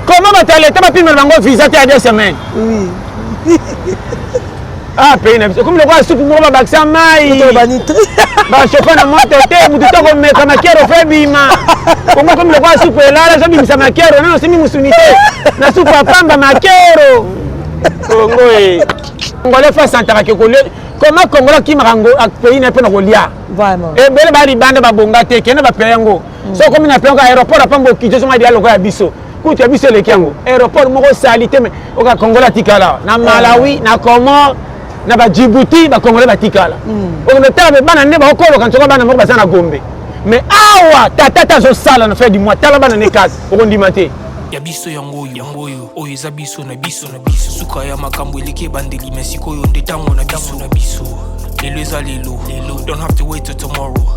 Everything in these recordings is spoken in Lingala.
Comment bato ya leta bapimela bango visa te ya 2 semaines? Ah, pays na biso ekomi lokola supu moko babakisa mai, bachauffe na moto te, motu to komeka makero fe bima. Kongo ekomi lokola supu elala, ezobimisa makero nano osimi mosuni te na supu ya pamba makero. Kongo e congolais fa santaka ke kolia. Comment Congolais akimaka pays na ye mpona kolia? Ebele baya libanda, babonga te. Kende bapaye yango. So okomi na pays, aéroport apamba, okiti, ozonga dia lokola ya biso. Kutu ya biso eleki yango. Aéroport moko sali te. Oka Congolais atikala na Malawi, na Comore, na Badjibouti, Bacongolais batikala. Okende otala me bana nde bakokoloka nsoka bana moko baza na Gombe. Mais awa tata te azosala na fin du mois, tala bana ne kasi okondima te. Ya biso yango oyo, yango oyo, oyo eza biso na biso na biso. Suka ya makambo eleki ebandeli, me sikoyo nde ntango na biso na biso. Lelo eza lelo lelo, don't have to wait till tomorrow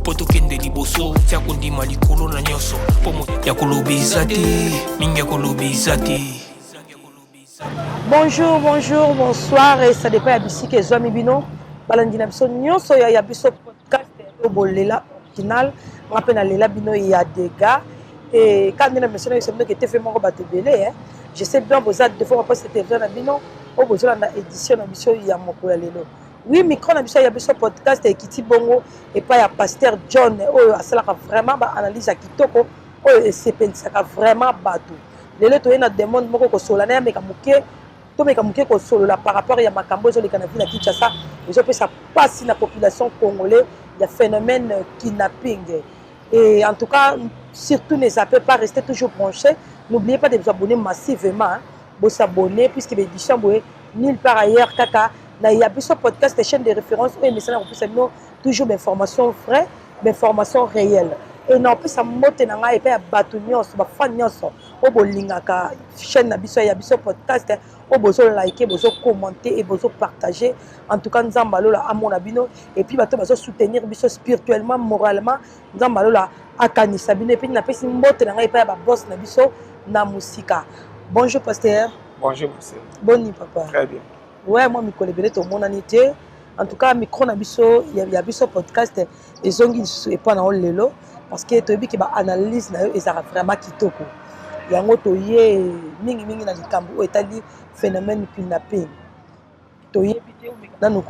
mpo tokende liboso. Tia kondima likolo na nyonso, mpo ya koloba eza te mingi, ya koloba eza te. Bonjour, bonjour, bonsoir, et ça dépend ya bisika ezwami bino, balandi na biso nyonso ya biso podcast oyo bolela original. Nga mpe nalela bino ya dega e kaka nde na mission na biso bino ke TV moko bato ebele. Je sais bien boza devant baposte télévision na bino oyo bozolanda édition na biso ya mokolo ya lelo. Oui, micro na biso ya biso podcast ekiti bongo epai ya pasteur John oyo asalaka vraiment baanalyse ya kitoko oyo esepelisaka vraiment bato. Lelo toye na demande moko kosolola na ye, ameka moke, tomeka moke kosolola par rapport ya makambo ezoleka na ville ya Kinshasa, ezopesa mpasi na population congolais, ya phénomène kidnapping. Et en tout cas, surtout ne zappez pas, restez toujours branchés. N'oubliez pas de vous abonner massivement, hein. Bosabonner puisque baédition boye nulle part ailleurs, kaka na ya biso podcast, chaîne de référence oyo emesana kopesa bino toujours bainformation vrai, bainformation réelle. Et na opesa mbote na ngai epai ya bato nyonso, bafan nyonso oyo bolingaka chaîne na biso ya biso podcast, oyo bozolike, bozocommenter et bozopartager. En tout cas, Nzambe alola amona bino. Et puis bato bazosoutenir biso spirituellement, moralement, Nzambe alola akanisa bino. Et puis napesi mbote na ngai epai ya baboss na biso na mosika. Bonjour pasteur. Bonjour monsieur. Boni papa? Très bien. Ouais, mwa mikolo ebele tomonani te. En tout cas, micro na biso ya biso podcast ezongi lisusu epai na yo lelo parce que toyebi ke baanalyse na yo ezalaka vraiment kitoko. Yango toye mingimingi na likambo oyo etali phénomène kidnapping. Toyebi te, omeka nanu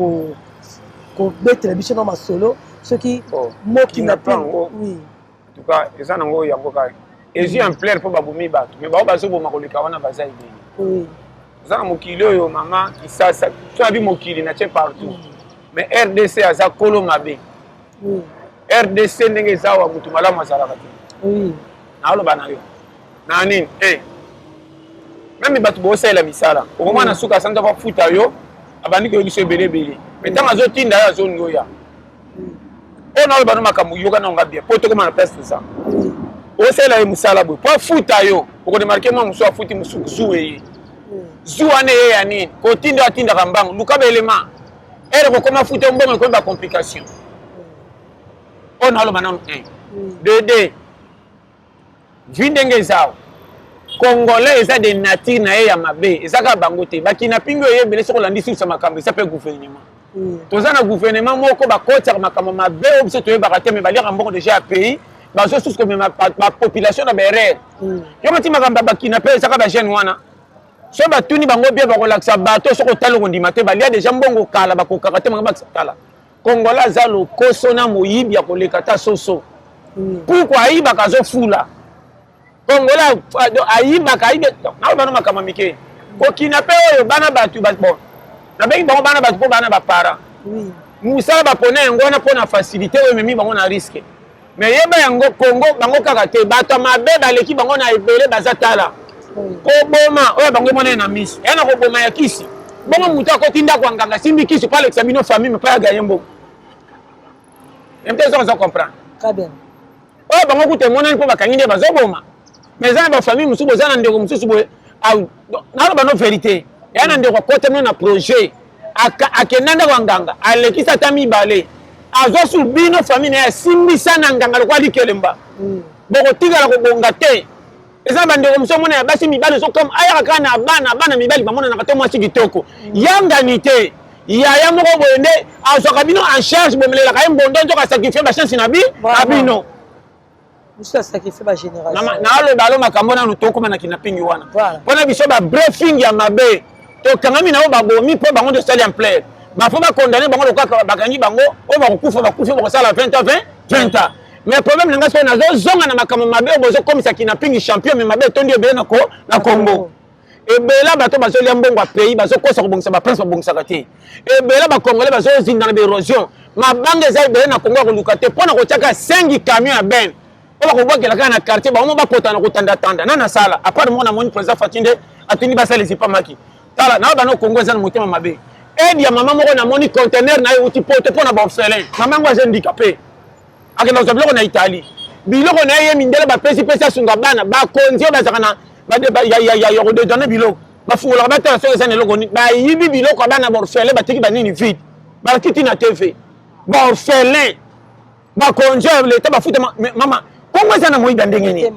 kobetela biso na masolo soki mo kidnapping. Oui. En tout cas, eza nango yango kaka ezwi ampleur mpo babomi bato, mais bao bazoboma koleka wana baza ebele. Eza na mokili oyo, mama Kisasa, so abi mokili na tie partout, mais RDC aza kolo mabe. RDC ndenge eza awa, motu malamu azalaka te. Naoloba na yo na nini e même bato bosalela misala, okomona suka sanza bafuta yo, abandi koyebi ebele ebele, mais ntango azotinda yo, azolingi oya oyo. Naoloba no makambo, yoka nango bien po tokoma na place toza. Osalela ye mosala boye po afuta yo, okoremarquer mwa mosusu afuti, mosusu zu eye zu wana eye ya nini? Kotinda oyo atindaka mbango, luka baelema ere kokoma futa mbongo, ekomi bacomplication. Oyo naoloba nano 1 2 2 vi ndenge eza awa, Congolais eza de nature na ye ya mabe. Eza kaka bango te bakidnapping oyo eyebele. Soki olandi susa makambo, eza mpe gouvernement. Toza na gouvernement moko bakotiaka makambo mabe oyo biso toyebaka te, mais baliaka mbongo déjà ya pays, bazosusu komema bapopulation na baerreur. Yo mati makambo ya bakidnapper, ezaka bajeune wana. So batuni bango bien, bakolakisa bato. Soki otali, kondima te, balia déjà mbongo kala, bakokaka te. Makambo kala, Congolais aza lokoso na moyibi ya koleka ta soso. Pourquoi ayibaka? Azofula. Congolais ayibaka, ayibi. Naoloba no makambo mike. Kokidnapper oyo, bana bato, bon, nabengi bango bana bato mpo bana baparent mosala bapona yango wana mpo na facilité oyo ememi bango na risque. Mais yeba yango, Congo, bango kaka te, bato ya mabe baleki bango na ebele. Baza tala koboma oyo bango emona ye na miso ya na koboma ya kisi. Bongo moto akoti ndako ya nganga, asimbi kisi mpo alekisa bino famille, mpo ya gaye mbongo mte ezo comprendre. Très bien. Oyo bango kuta emonani mpo bakangi nde bazoboma. Mais eza na bafamille mosusu, boza na ndeko mosusu boye, naloba no vérité, eya na ndeko akotami na projet, akenda ndako ya nganga, alekisi ata mibale, azwa su bino famille na ye, asimbisa na nganga lokola likelemba. Bokotikala kobonga te. Eza na bandeko mosusu omona ya basi mibali ozokama, ayaka kaka na bana, bana mibali bamonanaka te, mwasi kitoko yangani te. Yaya moko boye nde azwaka bino en charge, bomelelaka ye mbondo, nzoka asacrifie bachance na bino. Mosusu asacrifie bagénération. Naaloba alo makambo nanu tokóma na kidnapping wana mpona biso babriefing ya mabe tokangami na oyo babomi mpo bango nde osali ampleur bafo bakondane bango lokola bakangi bango oyo bakokufa bakufi bakosala 20 ans 20 20 ans. Mais problème na ngai soki nazozonga na makambo mabe oyo bozokomisa kidnapping champion, mais mabe etondi ebele na Congo. Ebele bato bazolia mbongo ya pays, bazokosa kobongisa baprince, babongisaka te. Ebele bacongolais bazozinda na baérosion, mabanga eza ebele na Congo ya koluka te mpo na kotiaka 5 camion ya benne oyo bakobwakela kaka na quartier bango bakota na kotandatanda na nasala. À part moko namoni président Fatshi nde atindi basala ezipamaki. Tala na bana Congo eza na motema mabe. Aide ya mama moko, namoni conteneur na ye euti poto mpo na baorphelin. Mama yango aza handicapé, akenda kozwa biloko na Italie, biloko na ye ye mindele bapesi pesi asunga bana. Bakonzi oyo bazalaka na ya kodédouaner biloko, bafungolaka batala soki eza na eloko nini. Bayibi biloko ya bana baorphelin, batiki banini vide, balakiti na TV baorphelin. Bakonzi oyo leta bafuta, mama, Kongo eza na moyibi ya ndenge nini?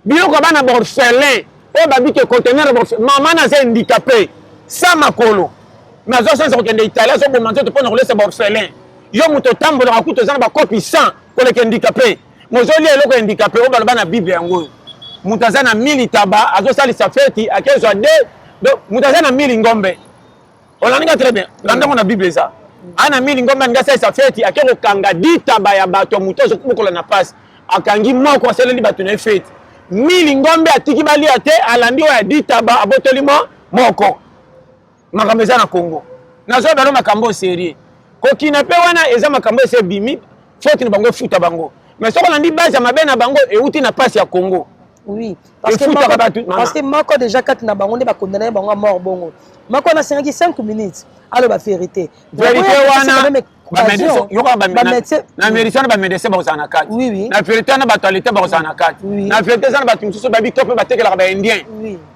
Biloko ya bana baorphelin oyo babiki conteneur, mama na aza handicapé sa makolo, mais azosanza kokende Italie, azoboma nzoto mpona kolesa baorphelin. Yo moto otambolaka kutu oza na bakopi 100 koleka handicapé, mozolia eloko ya handicapé. Oyo baloba na Bible yango oyo: moto aza na mili taba azosalisa feti, akezwa de moto aza na mili ngombe. Olandinga très bien, landango na Bible eza aa na mili ngombe, alingi asalisa feti, ake kokanga ditaba ya bato ya moto azokobokola na pasi, akangi moko, asaleli bato na ye feti. Mili ngombe atiki balia te, alandi oyo ya ditaba, abotoli mo moko. Makambo eza na Congo, nazoya bano makambo sérieux. Kokina mpe wana eza makambo esi ebimi, faute na bango efuta bango, mais soki olandi base ya mabe na bango euti na pasi ya Congo. Oui, parce que moko déjà kati na bango nde bakondana bango ya mort. Bongo moko wana asengaki 5 minutes aloba vérité. Vérité wana, na vérité wana bamédecin bakozala na kati, na vérité wana bato ya leta bakozala na kati, na vérité eza na bato mosusu babi kope batekelaka baindien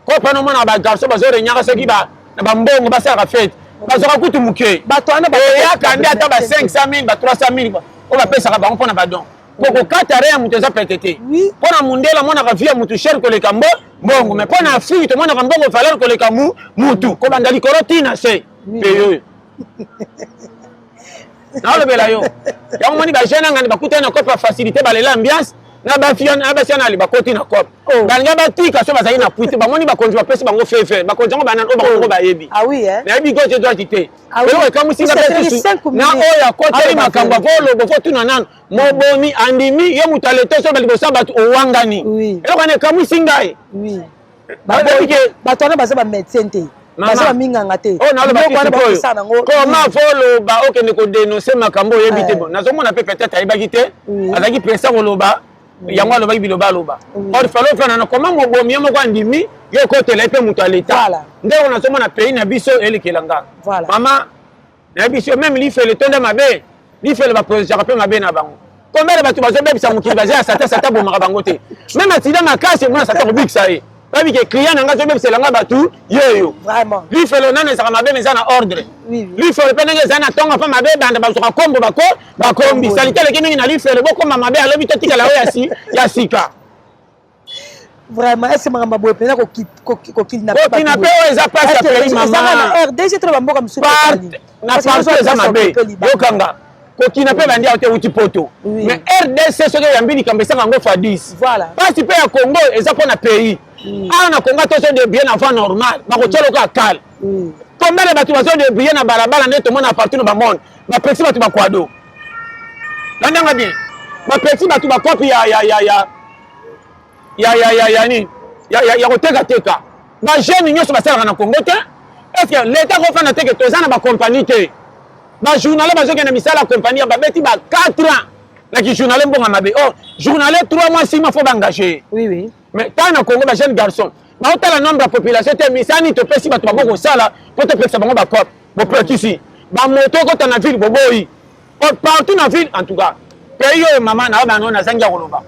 kope wana. Omonaka bagarçon bazorenyaka soki na bambongo basalaka fete, bazwaka kutu moke, eyaka nde ata ba 500 000, ba 300 000 oyo bapesaka bango mpona badon. Po kokata rein ya moto eza pete te. Mpo na mundele amonaka vie ya motu cher koleka mbongo, mais mpo na Afrique tomonaka mbongo valeur koleka mutu, kobanda likolo ntina se pe oyo naolobela yo yango. Moni bajeune angani bakutani na cope ya facilité, balela ambiance na basi wana ali bakoti na cope, balinga batika so bazali na pui te. Bamoni bakonzi bapesi bango feu, bakonzi yango banani oyo bango bayebi? Nayebi gauche droite te. Eloko ekamwisinga mpe susu na oyo akoteli makambo, avolobo fo tuna nanu mobomi andimi ye moto alete so baliboso ya bato owangani. Eloko wana ekamwisi ngai. Bato wana baza bamédecin te, baza baminganga te. Koma foloba okende kodénoncer makambo oyebi te. Bon, nazomona mpe peut-être ayebaki te, azalaki pressé koloba yango, alobaki biloba aloba. Or falo ofana na koma mobomi ye moko andimi ye okotela ye mpe moto ya leta. Ndenge nazomona pays na biso elekela nga, mama, nayebi biso même lifelo etonda mabe, lifelo baprojaka mpe mabe na bango. Combien bato bazobebisa mokili baza ya Satan? Satan abomaka bango te. Même accident makasi, omona Satan kobikisa ye, bayebi ke client na nga azobebisela nga bato yeyo. Lifelo nano ezalaka mabe, eza na ordre. Lifelo mpe ndenge eza na ntongo mpe mabe ebanda, bazwaka kombo bako bakombi salite eleki mingi na lifelo, bokoma mabe alobi totikala oyo ya sika. Vraiment, est ce makambo boye mpenza kokili? Kokina mpe oyo eza mpasi ya pays, mama. RDC to bamboka mosusu. Na partout eza mabe. Yokanga kokina mpe bandi awa te, euti poto, mais RDC soki eyambi likambo esanga yango fois 10. Mpasi mpe ya Congo eza mpo na pays. Awa na Congo ata ozodébrouiller na voie normale, bakotia loka kale. Combien de bato bazodébrouiller na balabala nde tomona partout na bamonde? Bapesi bato bakwado landanga bien, bapesi bato bakopi ya ya ya ya ya ya ya ya nini ya ya ya kotekateka. Bajeune nyonso basalaka na Congo te. Est ce que l'État kofanda te ke toza na bacompagnie te? Bajournalier bazokende misala ya compagnie ya babeti ba 4 ans na kijournalier, mbongo mabe. Oh, journalier 3 mois, 6 mois, faut baengage. Mais tala na Congo, bajeune garçon baotala nombre ya population te. Misani topesi bato bako kosala mpo topekisa bango bacope, bopekisi bamoto ekota na ville, boboyi partout na ville. En tout cas pays oyo, mama, na bano nazangi ya koloba.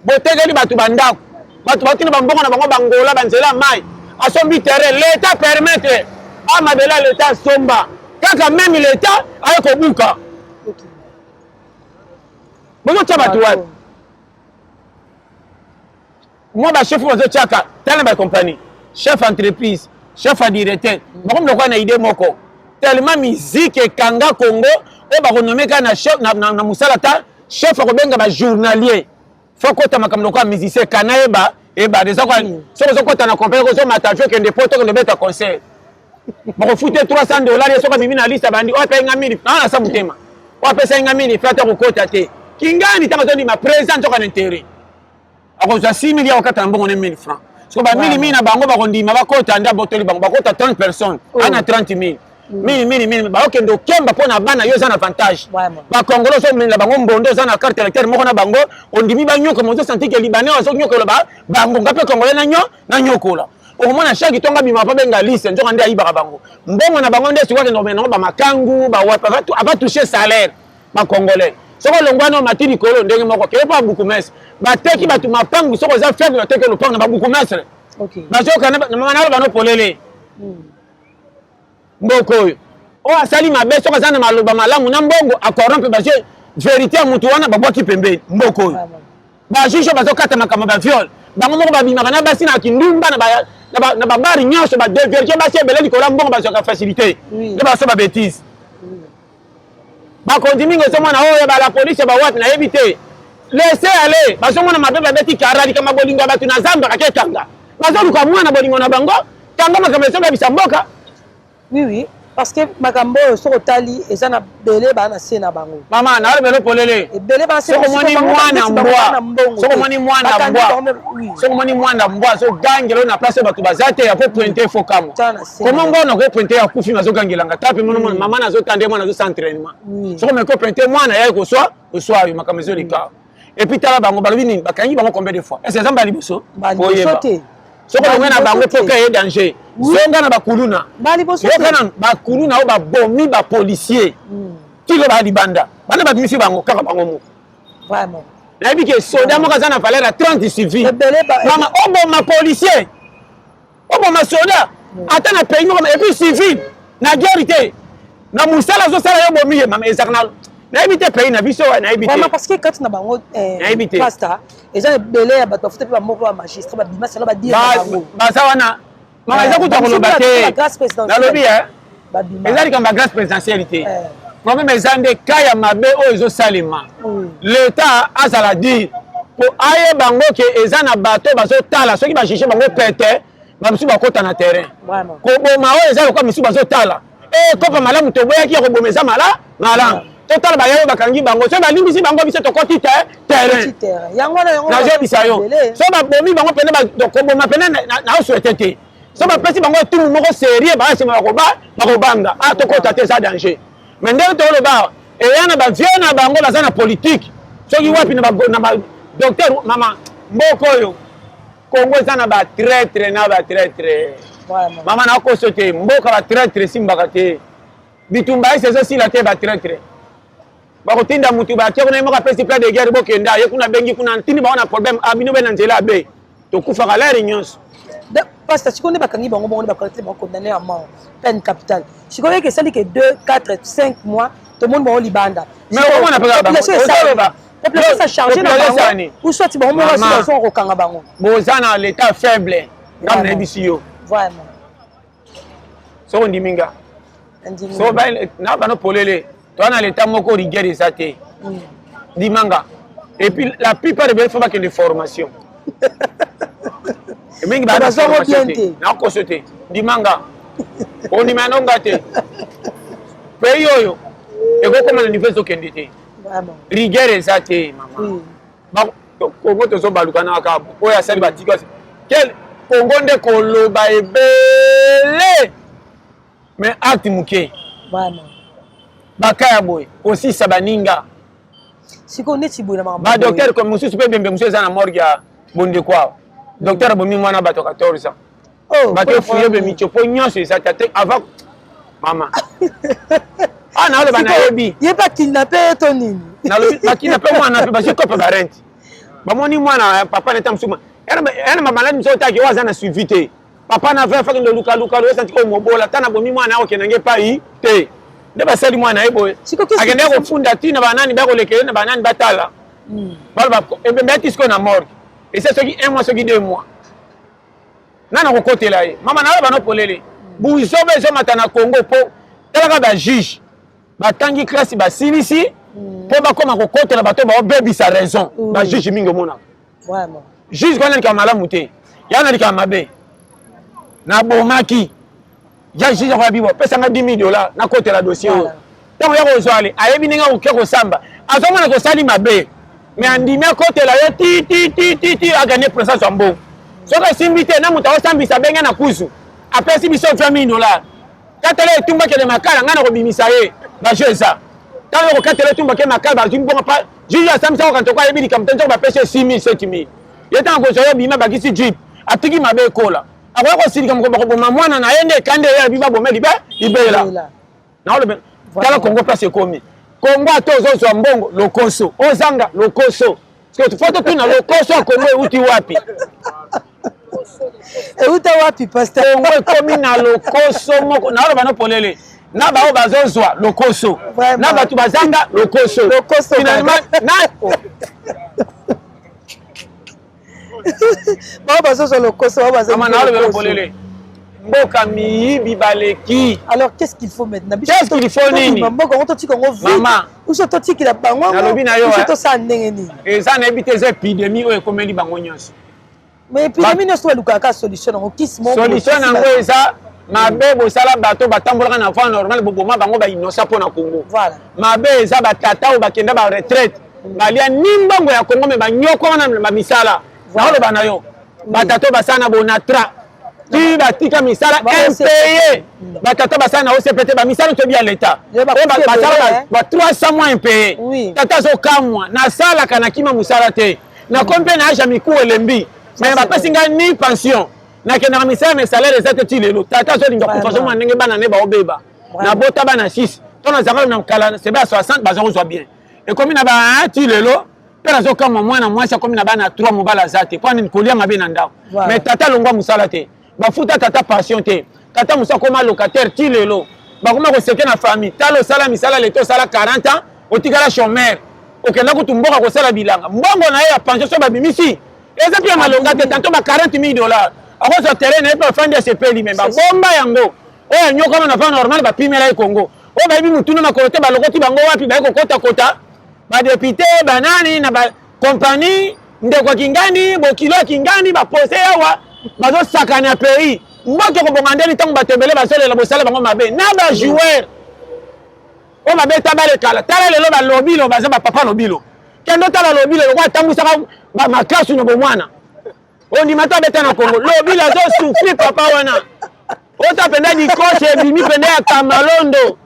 Botekeli bato bandako, bato batina bambongo na bango bangola banzela ya mai, asombi terrain, l'État permettre a mabele ya l'État asomba kaka, même l'État aye kobuka. Bozotia bato wapi? Mwa bachef bazotiaka, tala bacompagnie, chef entreprise, chef ya directeur, bakomi lokola na idée moko. Tellement musique ekanga Congo, oyo bakonome kaka na chef na mosala ta. Chef akobenga ba journalier, faut kota makambo lokola musicien kana yeba ebanda eza kwa soki ozokota na compagnie ozomata avion kende poto, kende beta concert, bakofute 300 $. Ye soki abimi na liste, abandi oyo apesi nga 1000 naa na sa motema, oyo apesaki nga 1000 fe ata kokota te. Kingani ntango azondima président, nzoka na intérêt akozwa 6 000 ya kokata na mbongo ne 1000 francs. Soki bamili mili na bango bakondima bakota, nde abotoli bango, bakota 30 personnes ana 30 000 mili mili mili, bakokende okemba mpo na bana. Yo oza na avantage, bakongolo ozomelela bango mbondo, oza na carte électeur moko na bango, ondimi banyokoma, ozosentir que Libanais azonyokola bango, nga mpe Congolais nanyo nanyokola. Okomona chaque ntongo abima mpo benga liste, nzoka nde ayibaka bango mbongo na bango, nde sikoyo akende komela nango bamakangu bawapi avatouche salaire bacongolais. Soki olongwani, omati likolo ndenge moko, keye mpo babourgmestre bateki bato mapangu. Soki oza faible, bateki lopango na babourgmestre, bazoka mama naloba no polele. Mboka oyo, oyo asali mabe, soki aza na maloba malamu na mbongo, acorrompre, bazwi vérité ya motu wana, babwaki pembeni. Mboka oyo, bajuge oyo bazokata makambo baviol, bango moko babimaka na basi na kindumba na babari nyonso, badévierge basi ebele likolo ya mbongo bazwaka facilité, nde baso babêtises. Bakonzi mingi ozomona oyo bala polise bawapi, nayebi te, laisse aller. Bazomona mabe, babeti kara likama bolingo ya bato na zamba, kake kanga, bazoluka mwana bolingo na bango, kanga makambo ezobebisa mboka. Oui, parce que makambo oyo soki otali, eza na bele baa na se na bango. Mama, nalobelo polele. Ebele baa. Soki omoni mwana mbwa, soki omoni mwana mbwa, soki omoni mwana mbwa azogangela oyo na place oyo bato baza te, ya kopointe, fo kamwa koma mbwa na kopointe, akufi, azogangelanga ta mpe mama nazotande mwana azosa entraînement. Soki omeki kopointe mwana, yai koswa koswa yo, makambo ezoleka. Et puis tala bango, balobi nini? Bakangi bango combien de fois? Est ce eza mbala liboso? Oyeba soki olongwe na bango mpo ka ye danger, zonga na bakuluna. Yoka nanu, bakuluna oyo babomi bapolicier kilo baya libanda, bana babimisi bango kaka bango moko. Nayebi que soda moko aza na valeur ya 30 civil. Mama, oboma policier, oboma soda, ata na pays moko, et puis civil na guerre te, na mosala azosala, yo bomi ye. Mama, ezalaka na, nayebi te, pays na biso, nayebi te. Parce que kati na bango, nayebi te. Pasteur, eza ebele ya bato bafuta mpe bamoko ya magistrat babima sala badire bango. Baza wana, mama, eza kuta koloba te. Nalobi eza likambo ya grâce présidentielle te. Problème eza nde ka ya mabe oyo ezosalema, l'État azala dire po ayeba ngo que eza na bato bazotala. Soki bajuge bango pete, bamisusu bakota na terrain koboma. Oyo eza lokola misusu bazotala ekopa malamu, toboyaki ya koboma, eza mala malamu. Totala baya oyo bakangi bango, soki balimbisi bango, biso tokoti te terrain. Nazoyebisa yo, so babomi bango pene, koboma pene naosouhaite te. So bapesi bango etumbu moko sérieux, baya nsima bakobanga a tokota te, eza danger. Mais ndenge toloba, eya na bavie na bango, baza na politique soki wapi na badocteur. Mama, mboka oyo Kongo eza na batraître na batraître. Mama, nakoso te, mboka batraître esimbaka te. Bitumba ese ezosila te, batraître bakotinda mutu, batie kuna, ye moko apesi plan de guerre, bokenda ye kuna, abengi kuna, ntindi bango na problème a bino be na nzela abe, tokufaka lere nyonso. Pasteur, sikoyo nde bakangi bango bongo, nde bakangi bango, condamné à mort, peine capitale, sikoyo eke esali que 2 4 5 mois, tomoni bango libanda. Mais omona mpe population sa charge na bango, ou soit bango moko bazonga kokanga bango. Boza na l'état faible, nga nayebisi yo. Vraiment. Soki ondimi nga, so na bano polele, toza na l'état moko, rigueur eza te, ndimanga. Et puis la plupart ebele faut bakende formation mingi, bazango te, nakoso te, ndimanga, ondima yango nga te. Pays oyo ekokoma na niveau ezokende te, rigueur eza te. Mama, Kongo tozobaluka na kaka oyo asali batika quel Kongo nde koloba ebele, mais acte moke. Baka ya boye kosisa baninga. Sikoyo neti boye na makambo. Badocteur mosusu mpe, bembe mosusu eza na morgue ya bondeko awa, docteur abomi mwana bato 14 ans. Bato efuye be mitiopo nyonso eza te avant. Mama, ah, naloba, nayebi. Ye mpe akidnappe to nini? Nalobi bakidnappe mwana mpe bazwi kope barente, bamoni mwana papa neta mosusu yana mamaladi mosusu, otaki oyo aza na suivi te, papa na vrai fakende olukaluka oyo santi oyo mobola ta nabomi mwana, akokende nge epai te, nde basali mwana ye boye, akende kofunda ntina banani bakolekele na banani batala, baloba ebembe ati sikoyo na morgue, eza soki un mois, soki 2 mois, nani akokotela ye? Mama, nayo bano polele, buzoba ezomata na Congo, mpo talaka bajuge. Batangi classe, basilisi mpo bakóma kokotela bato baobebisa raison. Bajuge mingi omonaka, juge wana likambo malamu te, ya na likambo mabe. Nabomaki ya juge akoya bibo, apesanga 10 000 $, nakotela dossier oyo. Ntango ya kozwa ale, ayebi ndenge akoke kosamba, azomona kosali mabe, mais andimi akotela yo ti ti ti ti ti aganye présence ya mbongo. Soki esimbi te, na moto akosambisa, abenge na kuzu, apesi biso 20 000 $, katela etumba, kende Makala, ngai na kobimisa ye. Bajeu eza ntango kokatela etumba ke Makala, bazwi mbongo pa juge asambisa koka ntoko, ayebi likambo te, nzoko bapesi ye 6 000, 7 000. Ye ntango kozwa yo bima, bakisi jeep, atiki mabe ekola, akoya kosilika moko, bakoboma mwana na ye nde ekande ye abi babome libe libela. Naolobe, tala Kongo place ekomi. Kongo, ata ozozwa mbongo, lokoso, ozanga lokoso. Fo totuna, lokoso ya Kongo euti wapi? Euta wapi, pasteur? Kongo ekomi na lokoso moko, naoloba no polele, na bao bazozwa lokoso, na bato bazanga lokoso. Finalement na Bao bazozwa lokoso, bao bazanga. Naoloba polele, mboka miyibi baleki. Alors, qu'est-ce qu'il faut maintenant? Qu'est-ce qu'il faut nini? Mboka yango totika yango vide? Biso totikela bango? Nalobi na yo, biso tosala ndenge nini? Eza, nayebi te, eza épidémie oyo ekomeli bango nyonso. Mais épidémie nyonso balukaka solution nango, kisi moko. Solution nango eza mabe bosala bato batambolaka na voie normale, boboma bango, bainosa mpo na Congo. Mabe eza batata oyo bakenda ba retraite, balia ni mbongo ya Congo, mais banyoko wana bamisala. Naoloba na yo, batata oyo basala na Bonatra ti batika misala impayé, batata basala na OCPT, bamisala toyebi ya leta, basala ba 300 mois impayé. Tata azokamwa, nasalaka, nakima mosala te, nakomi mpe na age ya miku elembi, mais bapesi ngai ni pension, nakendaka misala mais salaire eza te. Ti lelo tata azolinga kufa, azomona ndenge bana ne baobeba. Nabota bana 6 to nazalaka na kala sebe ya 60, baza kozwa bien, ekomi na ba ti lelo mpe nazokamwa, mwana mwasi akomi na bana 3, mobali aza te. Mpo nini? Kolia mabe na ndako. Mais tata alongwa mosala te, bafuta tata pension te, tata mosu akoma locataire. Ti lelo bakoma koseke na famille: tala, osala misala leta, osala 40 ans, otikala chômeur, okenda kutu mboka kosala bilanga. Mbongo na ye ya pension so babimisi, eza mpe ya malonga te, tanto ba 40 000 $, akozwa terrain na ye mpe afandi, asepeli. Mais babomba yango. Oyo anyokama na voie normale, bapimela ye Congo. Oyo bayebi mutuna makolo te, balokoti bango wapi? Baye kokotakota badéputé, banani na bacompagnie, ndeko ya Kingani, bokilo ya Kingani, bapose awa, bazosakana ya pays. Mboka ekobonga ndeni ntango bato ebele bazolela bosala bango mabe na bajoueur oyo babeta balekala? Tala lelo balobilo, baza bapapa lobilo. Kende otala lobilo, lokola atambwisaka makasu na bomwana, ondima te abeta na Kongo. Lobilo azosouffrir, papa wana ota mpenza dikoshe ebimi mpenza ya kamalondo,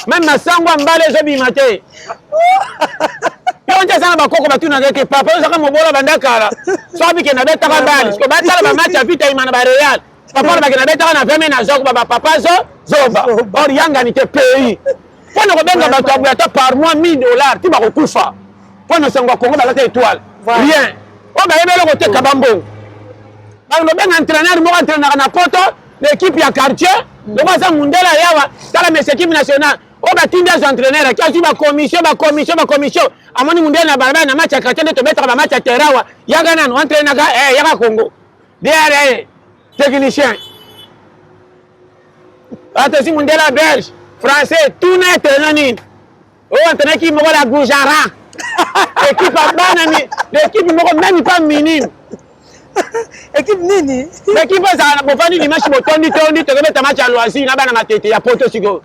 même masango ya mbala ezobima te. Yo nte aza na bakoko, batunaka ete papa ozaka mobola banda kala, so abike nabetaka bale siko, batala bamatch ya Vita ima na bareal, papa olobaki nabetaka na veme na zoko bapapa zo zoba or yangani te pays. Mpo na kobenga bato ya boye, ata par mois 1000 $ ti bakokufa, mpo na sango ya Kongo balata étoile, rien. Oyo bayebi eloko te, kaba mbongo. Balobenga entraîneur moko entraînaka na poto na équipe ya quartier, loko aza mundele ayawa, tala mesi équipe nationale oyo batindi azwa entraîneur, aki azwi bacommission, bacommission, bacommission. Amoni mundele na balabala na match ya quartier nde tobetaka bamatch ya terrain awa, yaka nanu entraînaka, yaka Congo dr technicien atosi mundele ya belge, français, tuna entraîneur nini oyo entraîneur moko la Gujarat, équipe ya bana mi équipe moko même pas minime. Équipe nini? Équipe ezala na bofandi dimanche, botondi tondi, tokebeta match ya loisir na bana Matete ya poto. Sikoyo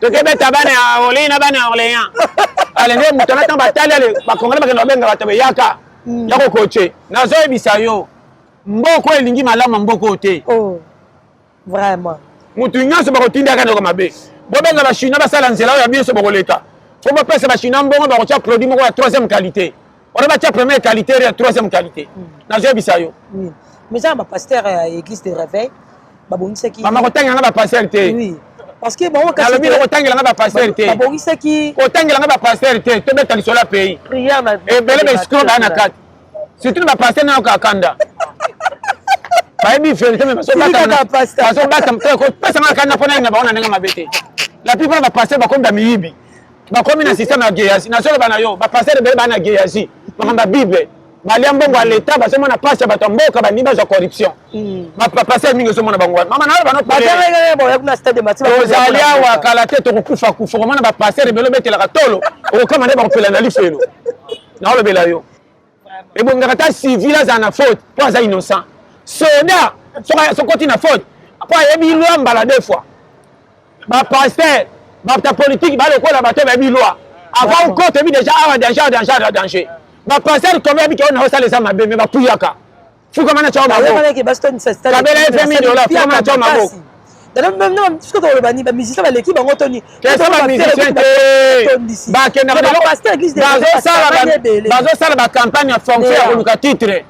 tokebeta bana ya Orléans na bana ya Orléans. Ale nde moto na ntango batali, ale bakongole bakende babenga bato beyaka ya kokoche. Nazoyebisa yo, mboka elingi malamu, mboka oyo te. Oh, vraiment. Motu nyonso bakotindaka ndeko mabe, bobenga bachinois basala nzela oyo ya biso, bokoleka po bopesa bachinois mbongo, bakotia produit moko ya troisième qualité wana, batia première qualité ya troisième qualité. Nazoyebisa yo. Oui. Mais eza na bapasteur ya église de réveil babongisaki. Mama, kotangelanga bapasteur te. Oui, parce que bango nalobi na kotangelanga bapasteur te. Babongisaki. Kotangelanga bapasteur te, tobeta lisolo ya pays. Prière na Ebele baescroc baya na kati, surtout na bapasteur nayoka kanda, bayebi vérité mais bazobata. Kopesanga kanda mpona yina bango na ndenge mabe te. La plupart bapasteur bakomi bamiyibi, bakomi na système ya Géasi. Nazoloba na yo, bapasteur ebele baa na Géasi, makambo ya Bible. Balia mbongo ya leta, bazomona mpasi ya bato ya mboka, balingi bazwa corruption. Bapasteur mingi ozomona bango wana. Mama nayo banotozali awa kala te, tokokufa kufa. Komona bapasteur ebele obetelaka tolo, okokama nde bakopela na lifelo. Naolobela yo, ebongaka ta civil azala na faute mpo aza innocent. Soda sokoti na faute mpo ayebi loi mbala deux fois. Bapasteur, bato ya politike balokola bato bayebi loi avant okota, oyebi déjà awa danger, danger, danger. Bapasteur kombe yebi ke oyo naosala eza mabe, me bapuyaka fukama na tiao maboko, kabela ye 20 000 dollars, fukama na tiao maboko. Soki toloba nini, bamusicien baleki bango toni? Kesa bamusicien te, bakendaka bazosala bacampagne ya fonction ya koluka titre,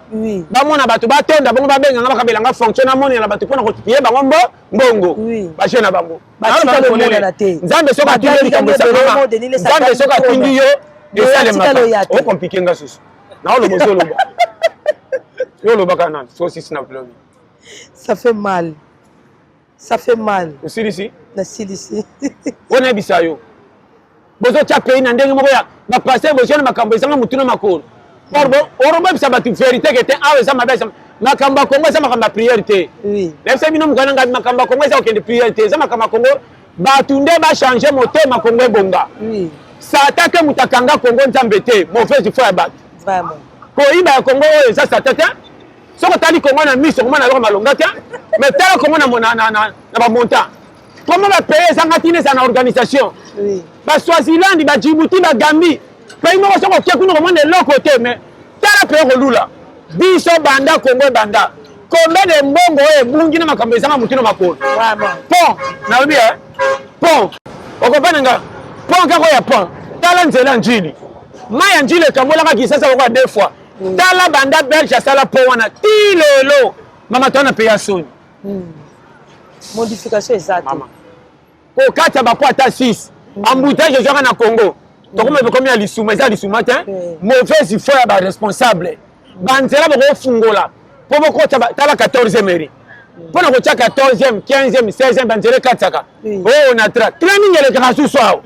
bamona bato batonda bongo, babenganga, bakabelanga fonction, namonela bato mpona kopie bango mbo mbongo baje na bango. Nzambe soki atindi yo likambo, Nzambe soki atindi yo, esalemaka. Ocompliquer nga susu, naoloba, ozoloba, yo olobaka nani so sisi na vlogi. Ça fait mal, ça fait mal. Osilisi? Nasilisi. Oyo nayebisa yo, bozotya pays na ndenge moko ya bapasteur, bozwa na makambo ezanga motu na makolo. Orobebisa bato vérité ke te, awa eza mabe. Makambo ya Kongo eza makambo ya prière te. Nayebisa bino mokana ngai, makambo ya Kongo eza kokende prière te, eza makambo ya Kongo, bato nde bachange motema, Kongo ebonga. Satan te moto akanga Kongo, Nzambe te. Mauvaise foi ya bato, koyiba ya Kongo oyo eza Satan te. Soki otali Kongo na miso, komona eloko malonga te, mais tala Kongo na bamontant, komo bapays ezanga ntina, eza na organisation. Baswaziland, badjibouti, bagambie, pays moko soki okie kuna komona eloko te, mais tala pays kolula biso. Banda Kongo ebanda, combien de mbongo oyo ebungi na makambo ezanga motu na makolo? Pont, nalobi pont, okopana nga pont kaka oyo ya pont. Tala nzela Njili, mai ya Njili ekambolaka Kisasa lokola deux fois. Tala banda Belge asala pont wana ti lelo, mama, towana mpe ya soni. Modification eza te. Kokata bapo ata 6 embouteillage ezwaka na Congo, tokoma ekomi ya lisuma, eza lisuma te. Mauvaise foi ya baresponsable, banzela bokofungola mpo bokota. Tala 14e mairie, mpona kotia 14e, 15e, 16e, banzela ekatisaka oyo na tra train mingi elekaka susu awa.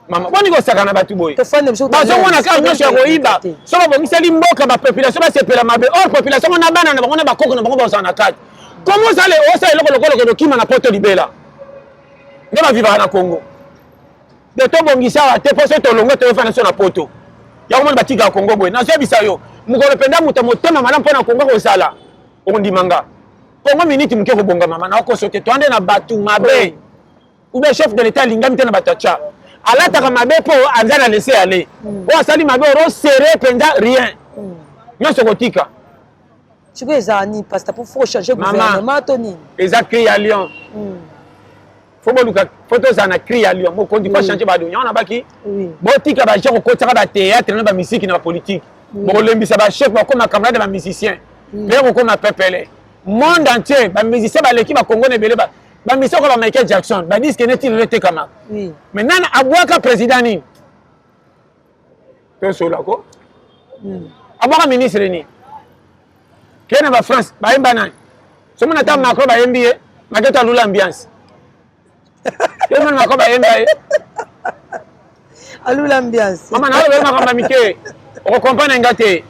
Mama, boni kosaka na bato boye? Bazomona kaka nyonso ya koyiba. So babongiseli mboka, bapopulation basepela mabe, or population ngo na bana na bango na bakoko na bango bazala na kati. Komo osala, osala eloko lokola okende okima na poto libela, nde bavivaka na Congo de tobongisa awa te, mpo so tolongwe, toyofa na so na poto. Yango moni batikaka Congo boye. Nazoyebisa yo, mokolo mpenza moto motema malamu mpo na Congo kozala, okondima nga. Congo miniti moke kobonga, mama, naokoso te. Toande na bato mabe ou bien chef de l'État alingami te na bato atya, alataka mabe mpo aza na laisser aller. Oyo asali mabe, orosere mpenza rien, nyonso kotika. Sikoyo ezala nini, pasteur, po faut changer gouvernement to nini? Eza cri ya lion. Faut boluka, faut tozala na cri ya lion. Mokonzi faut changer bato yango na baki. Botika baje kokotisaka bathéâtre na bamusike na bapolitique, bokolembisa bachef, bakoma camarade ya bamusicien mpe kokoma pepele. Monde entier bamusicien baleki bakongo na ebele, bamusicien okola ba Michael Jackson, badisque neti lelo etekamaka. Mais nani abwaka président nini? Tosolako, abwaka ministre nini? Ke na bafrance bayemba nani? Somona ata Macron bayembi ye, maketo alula ambiance. Yomona Macron bayemba ye. Alula ambiance. Mama, naloba makambo ya mike, okokomprendre nga te.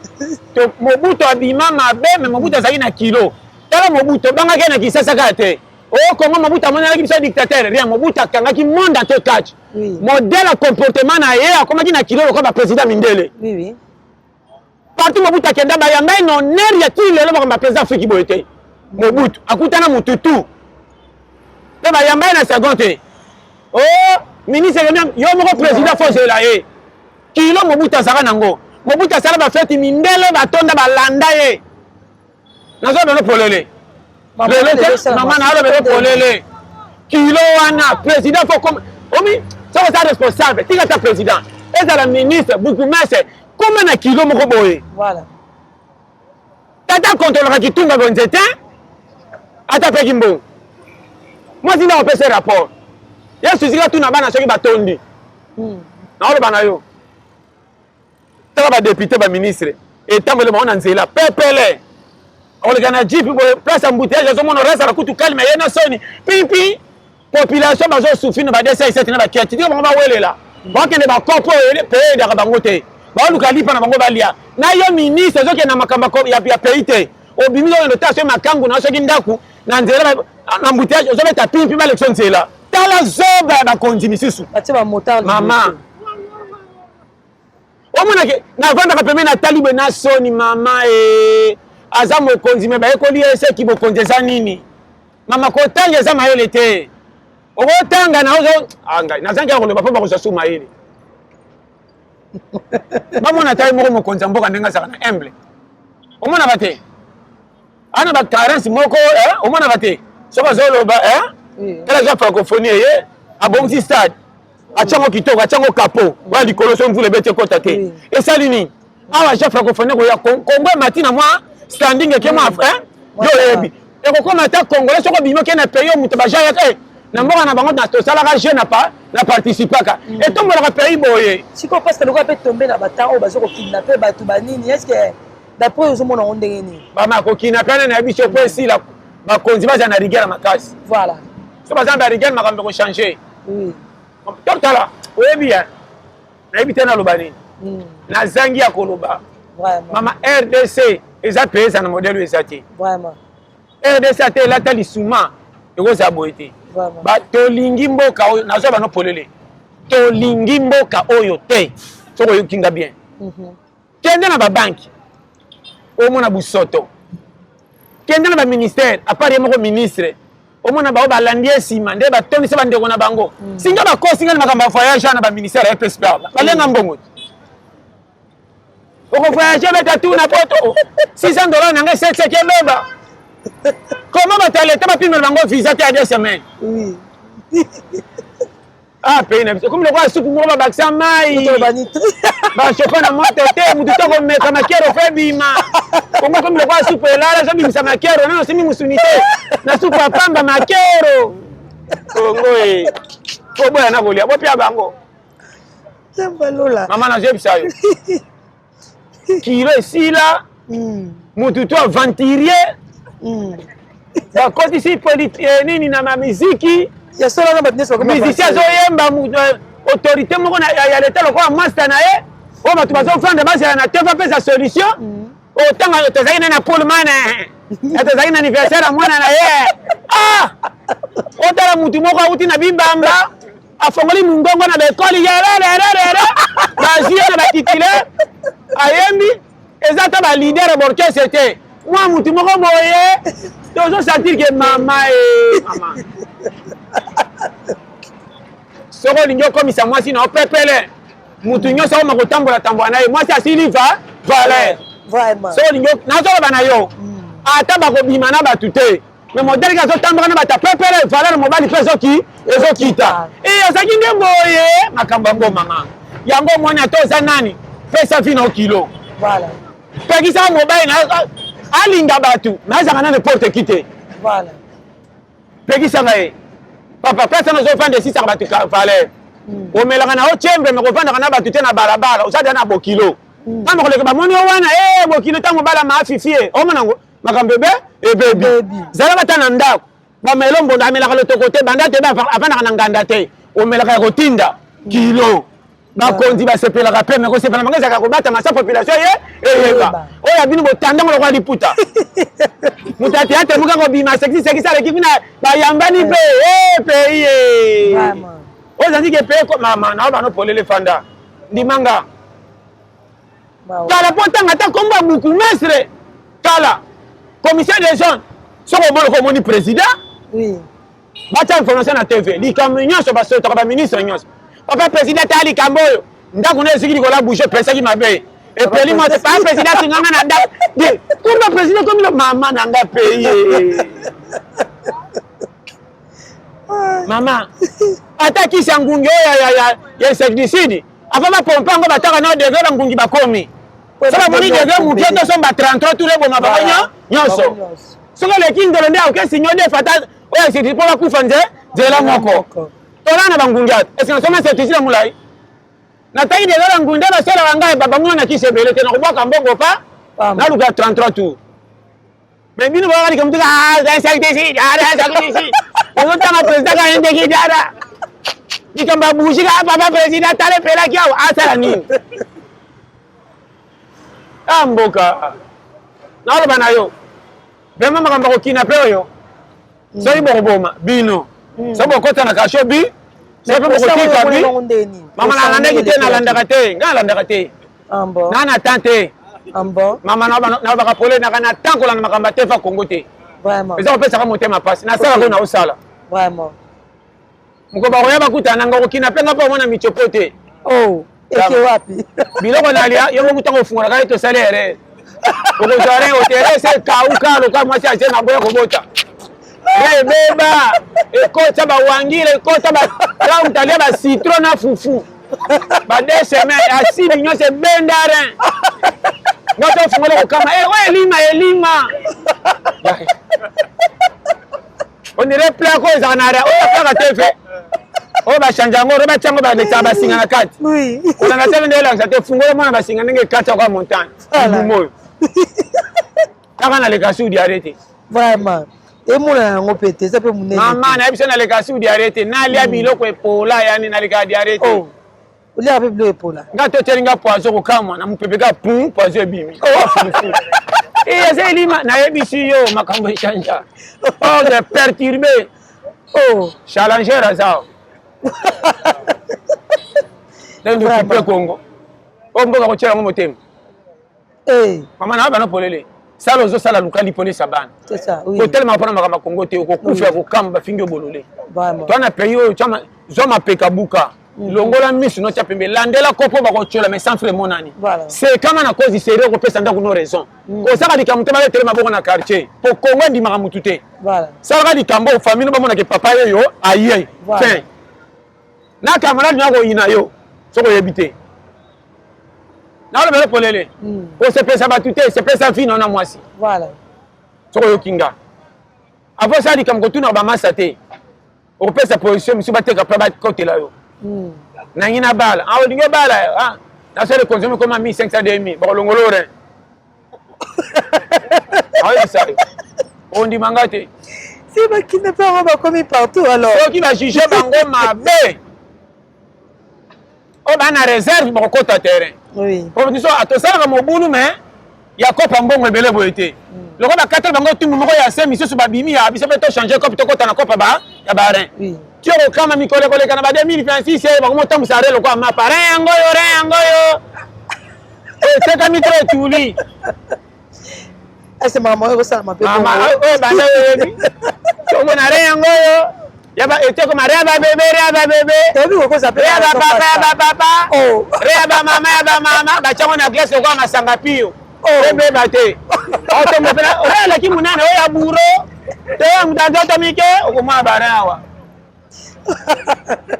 Mobutu abima mabe, me Mobutu azalaki na kilo. Tala Mobutu, obangaki na Kisasa kaka te. O Congo, Mobutu amonelaki biso dictateur, rien. Mobutu akangaki monde entier catch. Modèle ya comportement na ye, akomaki na kilo lokola baprésident mindele. Partout Mobutu akenda, bayamba ye na honneur ya ti lelo. Bakomba président Afriki boye te. Mobutu akutana mutu tu mpe bayamba ye na second te. O ministre, yo moko président, faut ozela ye kilo. Mobutu azalaka nango. Mobutu asala bafeti, mindele batonda, balanda ye. Nazobelo polele lelo te, mama, nalobelo polele. Kilo wana, président faut comme omi, soki oza responsable, tika ta président, ezala ministre, bourgmestre, koma na kilo moko boye. Tata kontrolaka kitunga boye, nzete ata peki mbongo, mwasi nde akopesa rapport. Yesu esika tuna bana soki batondi. Naoloba na yo, tala badéputé, baministre, etamboli bango na nzela pepele, akoleka na jeep boye, place ya embouteillage azomona orazala kutu calme, ye na soni pipi. Population bazosouffrir na ba 207 na baketi, tika bango bawelela, bakende bakopo oyo pe eyedaka bango te. Baoluka lipa na bango balia. Na yo ministre ozokende na makambo ya pays te. Obimi okende otala soki makangu na soki ndako na nzela na embouteillage, ozobeta pimpi balekisa nzela. Tala zoba ya bakonzi misusu. Batie ba motard. Mama, omonake navandaka pembeni natali boye na soni. Mama e, aza mokonzi, me bayekoli ye seki bokonzi eza nini? Mama, kotanga eza mayele te. Okotanga na ozo, ah, ngai nazangi ya koloba mpo bakozwa su mayele. Bamona ata ye moko mokonzi ya mboka ndenge azalaka na humble, omonaka te ana bacarence moko, eh, omonaka te soki azoloba, eh? Tala eza francophonie, ye abongisi stade, atiango kitoko, atiango kapo oya likolo, so mvula ebeti ekota te. Esali nini awa? Ja francophonie koya, Congo emati na mwa standing eke mwa, yo oyebi ekokoma ata Congolais soki obimi oke na pays oyo moto baja yaka na mboka na bango, tosalaka jeu na pa na participaka, etombolaka pays boye. Sikoyo, parce que lokola mpe tombe na batemps oyo baza kokidnapper bato banini, est ce que d'après ozomona yango ndenge nini? Bama kokidnapper wana na biso po esila, bakonzi baza na rigueur makasi. So baza na barigueur, makambo ekochange. Totala, oyebi ya nayebi te naloba nini, nazangi ya koloba. Mama, RDC eza pe eza na modèle oyo eza te. RDC ate elata lisuma, ekozala boye te. Tolingi mboka oyo, nazwa bano polele, tolingi mboka oyo te. Soki oyoki nga bien, kende na babanki, omona busoto. Kende na baministère, à part ye moko ministre, omona bao balandi ye nsima nde batondisa bandeko na bango. Singa bakosi nga na makambo ya voyage na baministère ya FSP, balenga mbongo te. Okovoyage, beta tu na poto, 600 $ na ngai 700 ebeba. Comment bato ya leta bapimela bango visa te ya 2 semaines? Ah, pays na biso komi lokola supu moko babakisa mai, bachauffe na moto te, mutu to komeka makero fo ebima. Kongo komi lokola supu elala, ezobimisa makero nano osimi musuni te na supu ya pamba, makero. Kongo e, koboya na kolia bopia bango. Mama, nazoyebisa yo, kilo esila, mutu to aventurier bakotisi nini na mamiziki. Ya solo na bato nyonso. Musicien azoyemba autorité moko ya leta lokola master na ye, oyo bato bazofanda bazala na te, bapesa solution. Otanga tozalaki na na Pullman, tozalaki na anniversaire ya mwana na ye. Ah, otala mutu moko awuti na bibamba, afongoli mungongo na baekoli yerererere, bazwi ye na batitile, ayembi. Eza ata baleader ya baorchestre te, mwa mutu moko boye. Tozosentir ke mama e mama, soki olingi okomisa mwasi na opepele, mutu nyonso akoma kotambola tambola na ye, mwasi asili va valeur. Soki olingi, nazoloba na yo, ata bakobima na bato te, mais modèle ke azotamboka na bato apepele, valeur mobali mpe ezoki ezokita. E azalaki nde boye makambo yango. Mama, yango omoni, ata oza nani, pesa vi na okilo. Pekisaka mobali na alinga bato, mais azalaka na n'importe qui te. Pekisaka ye, papa, place wana ozofanda esisaka bato valeur. Omelaka na yo tiembe, me kovandaka na bato te na balabala, oza deya na bokilo. Ntango koleka bamoni yo wana e bokilo, ntango mobala maafifi ye, omona yango makambo ebe ebebi. Zalaka ata na ndako, bamelo mbondo, amelaka lotoko te, banda te avandaka na nganda te, omelaka ya kotinda kilo. Bakonzi basepelaka mpe, me kosepela bango ezalaka kobatama sa population ye eyeba. Oyo ya bino, botandango lokola liputa. Moto ya théâtre moka kobima sekisi sekisi, aleki kuna, bayambani mpe e pays e oyo ezali ke pays. Mama, na bano polele, fanda, ndimanga kala mpo ntanga ata kombo ya bourgmestre kala, commissaire des zones. Soki omoni omoni président, batia information na TV, likambo nyonso basotaka baministre nyonso. Papa président, tala likambo oyo, ndako na eziki likolo ya bouge, epesaki mabe, epeli moto. Papa président, asunganga na ndako kurba. Président komi mama na nga paye. Mama, ata kisi ya ngungi oyo ya insecticide, avant bapompe yango, bataka na degré bangungi bakomi. So bamoni degré moke, tosomba 33 tour, eboma bango nyonso. Soki oleki ndolo nde aoke sinyo defa ata oyo insecticide mpo bakufa nze nzela moko. Tola na bangungi ata est-ce nasomba insecticide ya molai, natangi deja bangungi nde basalaka ngai bango na kisi ebele te, nakobwaka mbongo pa naluka 33 tour. Mais bino bakaka likambo te, insecticide, insecticide, ozotanga président kaka ndeki dada likambo ya bougie kaka. Papa président, tala epelaki awa, asala nini? Ah mboka. Naloba na yo. Vraiment makambo ya kokina mpe oyo. Soki bokoboma bino. Soki bokota na kasho bi. Soki mpe bokotika bi. Mama nalandaki te, nalandaka te. Ngai nalandaka te. Ah bon. Nga na temps te. Ah bon. Mama nalobaka pole naka na temps kolanda makambo ya tefa Congo te. Vraiment. Eza kopesaka motema mpasi. Nasalaka oyo naosala. Vraiment. Mokolo bakoya bakutana na nga kokina mpe nga mpo omona michopo te. Oh, eke wapi? Biloko nalia yo moko ntango ofungolaka ye tosali erreur. Okozwa rein ote erreur se kauka lokola mwasi aze na boya kobota. Rein ebeba ekota bawangila ekota ba moto alia ba citron na fufu ba deux semaines asili nyonso ebenda rein. Nga to ofungola kokama eh oyo elima elima. On dirait plaque oyo ezalaka na oyo plaque te fe oyo bachange yango oyo batya yango balekisaka basinga na kati kolanda te nde elakisa te fungola mwana basinga ndenge ekati yango ya montagne libumu oyo kaka naleka su diare te. Vraiment emonana yango mpe te, eza mpe monene. Mama nayebi so naleka su diare te, nalia biloko epola yani naleka diare te. Oh. Oliaka mpe biloko epola. Nga to tieli nga poison kokamwa na mopepe kaka pum poison ebimi. Oh fufu. Eh eza elima nayebisi yo makambo echangea. Ordre perturbé. Oh. Challenger aza. Nde okipe Congo. Oyo mboka kotiela yango motema. Eh. Mama na bana polele. Sala ozosala luka lipolisa bana. C'est ça, oui. Kotelema mpona makambo ya Congo te, okokufa ya kokamba bafingi yo bolole. Toi na pays oyo zwa mapeka buka. Longola misu no tia pembe, landela kopo bakotiola mais sans frais emonani. Sekama na cause sérieux okopesa ndako no raison. Kosala likambo te babetele maboko na quartier. Po Congo endimaka mutu te. Salaka likambo famille no bamonake papa yeyo aye. Fin. Na camarade na koyina yo soki oyebi te. Nalobela polele. Kosepesa bato te, sepesa vie na mwasi. Soki oyoki nga. Avant osala likambo kotunaka bamasa te. Okopesa position misu bateka mpe bakotela yo. Nangi na bala. Ah olingi obala ah nasala consomme koma 1500 2000 bakolongola orin. Ayebisa yo. Ondima nga te. Si bakina mpe yango bakomi partout alors. Soki bajuge bango mabe. Oyo baa na réserve bakokota terrain. Oui. Po biso tosalaka mobulu mais ya kopa mbongo ebele boye te. Lokola bakateli bango tumbu moko ya se misusu babimi ya biso mpe tochange kope tokota na kopa ba ya ba rein. Oui. Ti okokama mikolo ekoleka na ba 2026 oyo bakomotambwisa rein lokola mapa. Rein yango oyo, rein yango oyo. Etekami to etuli. Ese makambo oyo ekosalama mpe Mama oyo banda oyebi. Tomona rein yango oyo. Ya ba etekoma rein ya ba bebe, rein ya ba bebe. Toyebi kokosa mpe Rein ya ba papa, ya ba papa. Oh. Rein ya ba mama, ya ba mama. Batyango na glace lokola masanga pio. Oh. Ebeba te. Otombo mpe rein eleki monene oyo ya buro. Te ya moto nzoto mike okomona ba rein awa.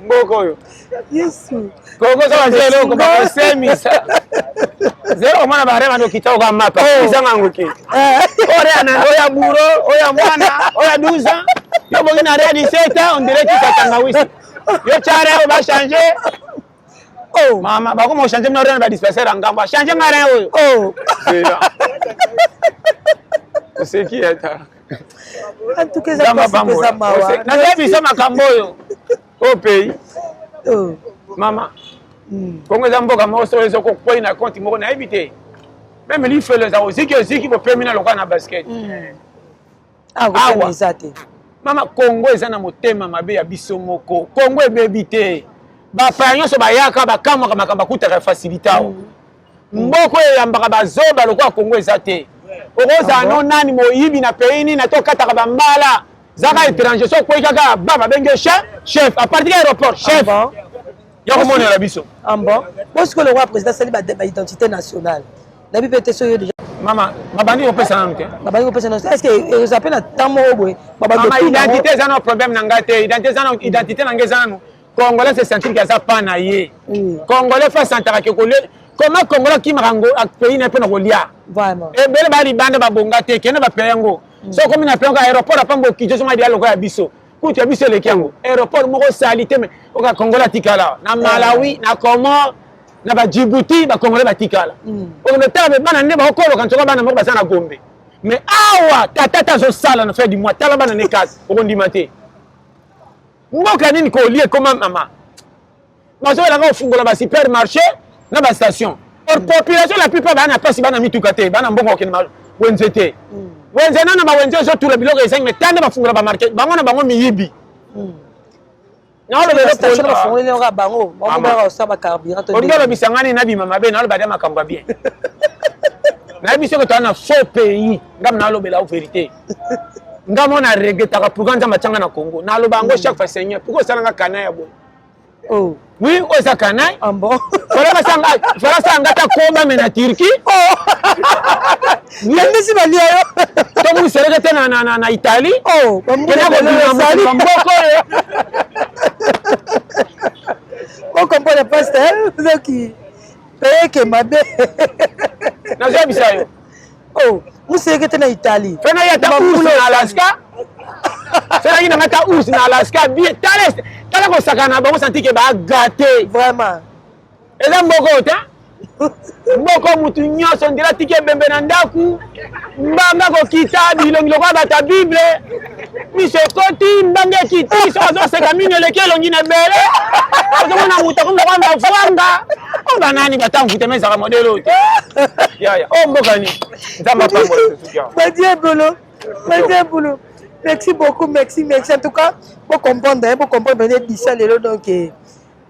Mboka oyo. Yesu. Kongo so bazela eloko bakosemisa. Zelo komona ba rein bando kita oka mapa. Ezanga ngoki. Oyo rein na oyo ya buro, oyo ya mwana, oyo ya 12 ans. Yo bongi na rein ya 17 ans, on dirait kisa tangawisi. Yo tya rein oyo ba changer. Oh. Mama bakoma ko changer na rein ba dispensaire ya ngambo. Changer nga rein oyo. Oh. Zela. Oseki ata. En tout cas, eza pasi mpe eza mawa. Naza biso makambo oyo. Oyo pays. Oh. Mama. Kongo eza mboka moko soki ezo kokwei na compte moko nayebi te. Meme lifelo eza oziki oziki bopemi na lokola na basket. Awa eza te. Mama Kongo eza na motema mabe ya biso moko. Kongo ebebi te. Bapaya nyonso bayaka bakamwaka makambo akutaka ya facilité awa. Mboka oyo eyambaka bazoba lokola Kongo eza te. Okozala no nani moyibi na pays nini ata okataka bambala. Zaka étranger so okwei kaka ba babengi yo chef, chef à partir ya aéroport chef. Ya komonela biso. Ah bon? Bosiko lokola président asali ba identité nationale. Nayebi mpe te soki yo déjà Mama, babandi kopesa nanu te. Babandi kopesa nanu te. Est-ce que eza mpe na temps moko boye babandi Mama, identité eza na problème na ngai te. Identité eza na identité na ngai eza nanu. Congolais se sentir que aza pa na ye. Congolais fa santaka ke kolia. Comment Congolais akimaka ngo pays na ye mpo na kolia? Vraiment. Ebele ba libanda babonga te, kende ba pays yango. So komi na pays yango aéroport apamba okiti ozonga dia lokola ya biso. Kutu ya biso eleki yango. Aéroport moko sali te mais oka Congolais atikala na Malawi, na Comores, na ba Djibouti, ba Congolais batikala. Okende otala me bana nde bakokoloka nsoka bana moko baza na Gombe. Mais awa tata ta azosala na fin du mois, tala bana ne kasi, okondima te. Mboka nini kolia ekoma mama? Bazoyelaka kofungola ba supermarché na ba station. Or population, la plupart baa na mpasi, bana mituka te, bana mbongo kokende wenze te. Wenze nano, bawenze ezotula biloko ezangi, mais tande bafungola bamarché, bango na bango miyibi. Station bafungoli kaka bango, bango osala bacarburant. Olingi olobisa ngani nabima mabe, naoloba de makambo ya bien. Nayebi soki toza na faux pays. Ngam nalobela o vérité, nga mo na regrettaka pourquoi Nzambe atianga na Congo. Naloba yango chaque fois: Seigneur, pourquoi osalanga kana ya boye? Oh. Oui, oyo eza kanai. Ah bon? Fala sanga ta koba me na Turquie. Yandisi balia yo. To musereke te na Italie. Oh, kena kobima mboka oyo. Ocomprendre, pasteur, soki peyeke mabe. Nazoyebisa yo. Oh, musereke te na Italie. Fena ye ata ours na Alaska, fenaki nanga ata ours na Alaska bien. Tala, tala kosakana na bango, santi ke bagate. Vraiment. Eza mboka oyo te, mboka mutu nyonso ndela tiki ebembe na ndako, mbanga kokita, bilongi lokola bato ya Bible, miso ekoti, mbanga ekiti, so azoseka, mino eleki elongi na ebele. Ozomona moto akomi lokola bavwanga oyo banani batamvutema, ezalaka modele oyo te yaya. Oyo mboka nini? Nzambe apambola tosuki awa. Badie bolo, badie bolo. Merci beaucoup, merci, merci. En tout cas, pour comprendre, hein, pour comprendre, dit ça, lelo, donc,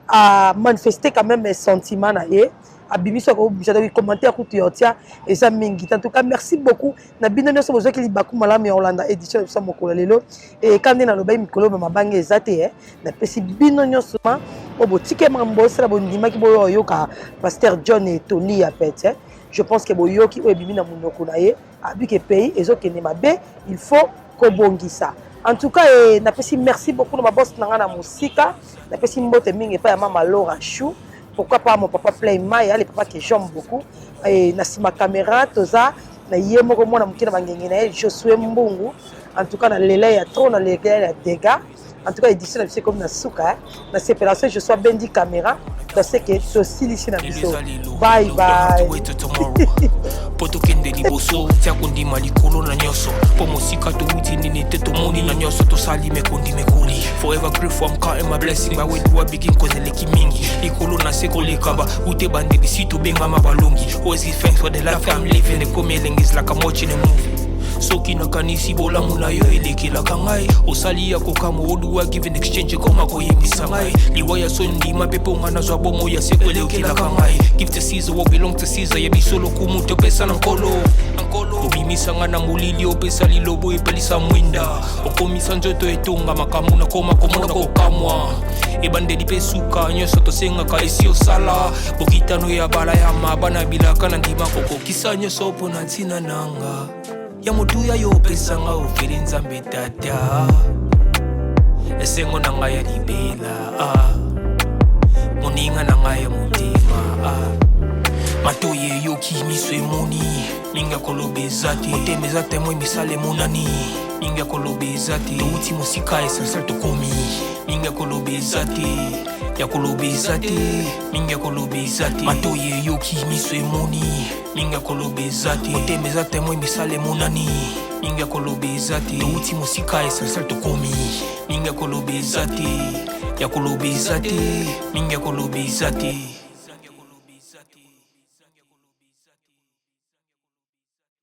a manifester quand même mes sentiments na ye, abimisi akobimisa, donc commentaire kutu ya otia eza mingi. En tout cas, merci beaucoup na bino nyonso bozwaki libaku malamu ya kolanda édition na biso ya mokolo lelo. Eka nde nalobaki mikolo oyo mabange eza te. Napesi bino nyonso oyo botike makambo bosala, bondimaki boyo oyoka pasteur John Etoli ya pete. Je pense que boyoki oyo ebimi na monoko na ye, abike pays ezokende mabe, il faut kobongisa. En tout cas, napesi merci beaucoup na baboss na ngai na mosika. Napesi mbote mingi epai ya mama Laura Chou, pourquoi pas mon papa Play Maya, le papa que j'aime beaucoup. Et na nsima caméra toza na ye moko, mwana moke na bangenge na ye, Josue Mbungu. En tout cas, na lela ya trop, na lela ya dégâts. En tout cas, édition na biso ekomi na suka. Na sepela so Josue abendi caméra, toseke tosilisi na biso. Bye bye. Mpo tokende liboso, tia kondima likolo na nyonso, mpo mosika towuti nini te, tomoni na nyonso tosali mekondi mekoli. Forever grateful, I'm counting my blessing. By where do I begin? Cause eleki mingi likolo na se koleka ba ute bandeli si tobengama balongi. Always give thanks for the life I'm living. Ekomi elengi, is like I'm watching a movie. Soki nakanisi bolamu na yo elekelaka ngai, osali ya kokamwa. Oduwa give in exchange, ekoma koyebisa ngai liwa ya so ndima mpe mponga nazwa bomo ya seko elekelaka ngai. Give to Caesar what belong to Caesar, ya biso lokumu topesa na Nkolo. Obimisa ngai na molili, opesa lilobo epelisa mwinda, okomisa nzoto etonga makambo nakoma komona kokamwa. Ebandeli mpe suka, nyonso tosengaka esi osala. Bokitano ya bala ya mabana bilaka na ndima kokokisa nyonso mpo na ntina nanga ya motuya yo opesanga ofeli. Nzambe Tata, esengo na ngai ya libela, ah. Moninga na ngai ya motema, ah. Matoi eyoki, miso emoni, mingi ya koloba eza te. Motema eza témoin, misala emonani, mingi ya koloba eza te. Touti mosika, essentiel tokomi, mingi ya koloba eza te, ya koloba eza te, mingi ya koloba eza te. Matoi eyoki, miso emoni, mingi ya koloba eza te. Motema eza témoin, misala emonani, mingi ya koloba eza te. Touti mosika, essentiel tokomi, mingi ya koloba eza te, ya koloba eza te, mingi ya koloba eza te.